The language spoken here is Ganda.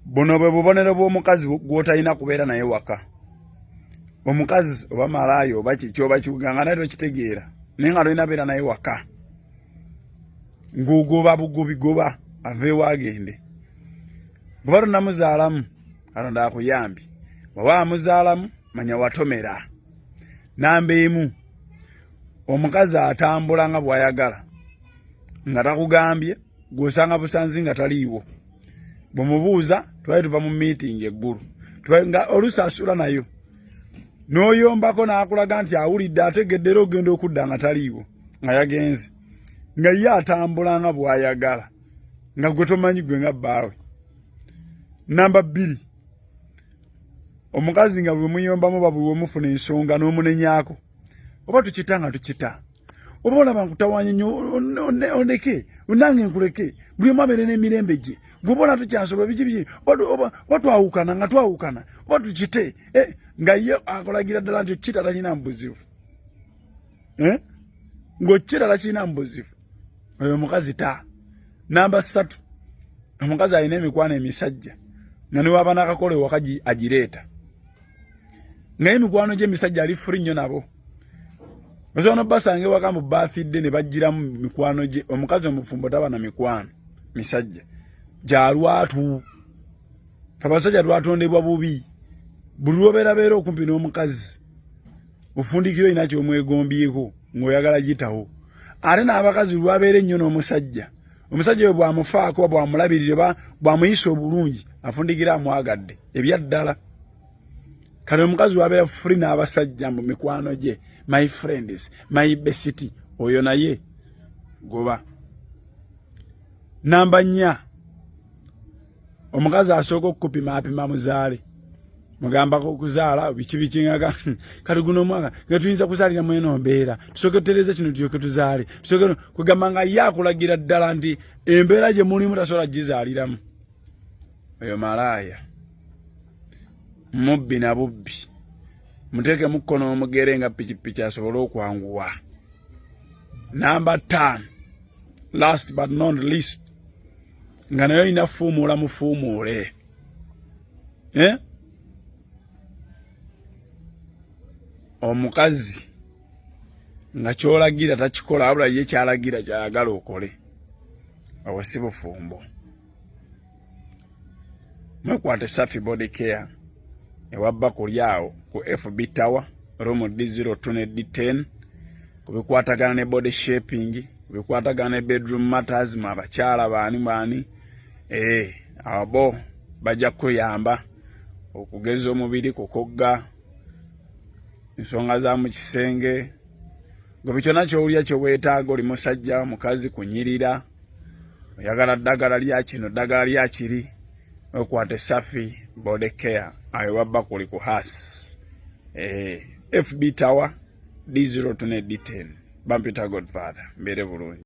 Buno bwe bubonero bw'omukazi gw'otalina kubeera naye waka. Omukazi oba malaayo oba kiki oba kiwuganga naye tokitegeera, naye nga tolina beera naye waka, ng'ogoba bugobi, goba aveewo agende. Bw'oba tonnamuzaalamu, Katonda akuyambi. Bw'oba amuzaalamu, manya watomera. Namba emu, omukazi atambula nga bw'ayagala nga takugambye, gw'osanga busanzi nga taliiwo. Bwemubuuza, twali tuva mu meeting eggulu, nga oluusi asula nayo, n'oyombako n'akulaga nti awulidde, ategedde, era ogenda okudda nga taliiwo, nga yagenze, nga ye atambula nga bw'ayagala, nga gwe tomanyi, gwe nga bbaawe. Namba 2, omukazi nga bwe muyombamu oba bwe mufuna ensonga n'omunenyaako, oba tukita nga tukita, oba olaba nkutawanya nnyo, ondeke nange nkuleke, buli omu abeere n'emirembe gye, gwe bona tukyasobola biki biki, oba twawukana nga twawukana, oba tukite, eh, nga ye akolagira ddala nti okita takirina mu buzibu, eh? Ng'okita takirina mu buzibu, oyo omukazi ta. Namba 3, omukazi alina emikwano emisajja nga newaba nakakola ewaka agireeta, naye emikwano gy'emisajja ali free nnyo nabo. Osobola nobasanga ewaka mu birthday ne bagiramu mikwano gye. Omukazi omufumbo taba na mikwano misajja gyalwatu. Abasajja twatondebwa bubi. Buli lwobeerabeera okumpi n'omukazi, ofundikira olina kyomwegombyeko ng'oyagala gitawo. Ate n'abakazi lwabeera ennyo n'omusajja, omusajja oyo bwamufaako oba bwamulabirira oba bwamuyisa obulungi, afundikira amwagadde ebyaddala. Kati omukazi wabeera free n'abasajja mu mikwano gye, my friends, my bestie, oyo naye goba. Namba 4, omukazi asooka okukupima apima muzaale, mugambako okuzaala biki biki, nga kati guno omwaka nga tuyinza kuzaalira mu eno mbeera, tusooke tutereeze kino tulyoke tuzaale, tusooke kugamba, nga ye akulagira ddala nti embeera gye mulimu tasobola gizaaliramu. Oyo malaaya, mubbi na bubbi. Muteekemu kkono omugere nga pikipiki asobole okwanguwa. Namba 5, last but not least, nga naye olina fuumuula mufuumuule, eh? Omukazi nga kyolagira takikola, wabula ye kyalagira kyayagala okole, awo si bufumbo. Mwekwate Safi Body Care ewabba kuli awo ku FB Tower, room D02 ne D10, kubikwatagana ne body shaping, kubikwatagana ne bedroom matters, mu abakyala baani baani, eh, abo bajja kukuyamba okugeza omubiri, kukogga ensonga za mu kisenge, gwe kyonna kyowulira kyeweetaaga, oli musajja, mukazi, kunyirira, oyagala ddagala lya kino, ddagala lya kiri, okwate Safi Body Care ayo wabba kuli ku has, eh, FB Tower, D02 ne D10. Bampita Godfather, mbeere bulungi.